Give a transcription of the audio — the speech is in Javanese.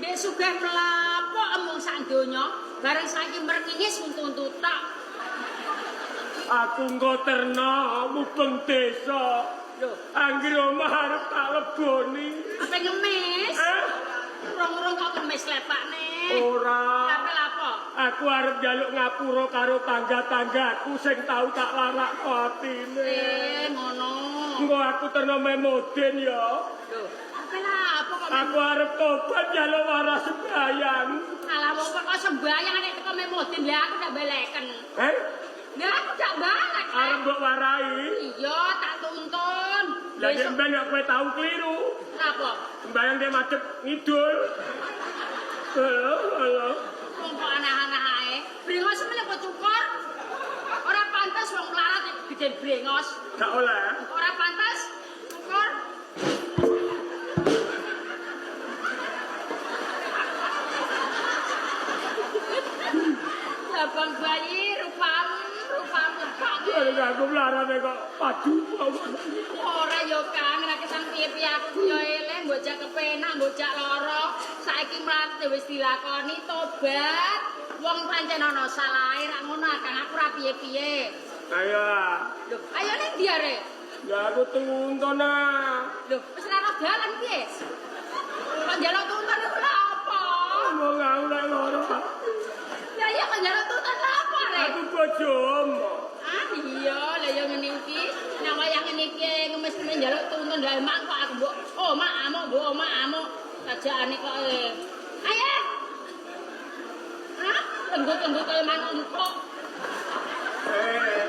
Ndek sugih mlapok emung sak donya, bareng saiki mrengingis untu-untu tok. Aku engko terna mubeng desa. Lho, Anggere omah arep tak leboni. ape ngemis? Eh, Urung-urung kok ngemis lepakne. ora. Ape lapo? Aku arep njaluk ngapura karo tangga-tanggaku sing tau tak larakno atine. Eh, ngono. Engko aku terna memodin ya. Lho, ape lapo kok Aku arep tobat njaluk waras sembayang. Alah wong kok sembayang nek teko memodin lah aku tak baleken. Eh, Lah aku tak balek. arep mbok warai. Iya, tak tuntun. Lah nek mben nek kowe tau kliru, Lapo? sembayang dia madhep ngidul. Halo, halo. Wong kok aneh-aneh ae. Brengos semene kok cukur. Ora pantes wong melarat nek geden brengos. Gak oleh. Ora pantes cukur. Abang bayi rupamu, rupamu kok. Lah aku mlarate kok padu ngono. Ora yo Kang, nek kesan piye-piye aku yo eleng, bocah kepenak, bocah lara. Saiki mlate wis dilakoni tobat. Wong pancen ana salahe ra ngono Kang, aku ora piye-piye. Ayo. Lho, ayo ning ndi arek? Ya aku tuntun ah. Lho, wis ora ana dalan piye? Kok njaluk tuntun iku lha apa? Ngomong aku nek lara. Lah iya kok njaluk tuntun lha apa arek? Aku bojomu. Ah iya, lah ya ngene iki. Nek wayah ngene iki ngemis-ngemis njaluk tuntun lha emang kok aku mbok omah amuk, mbok omah amuk. Kajaane kok e. Ayo. Hah? Tenggut-tenggut kaya manuk empuk. Eh,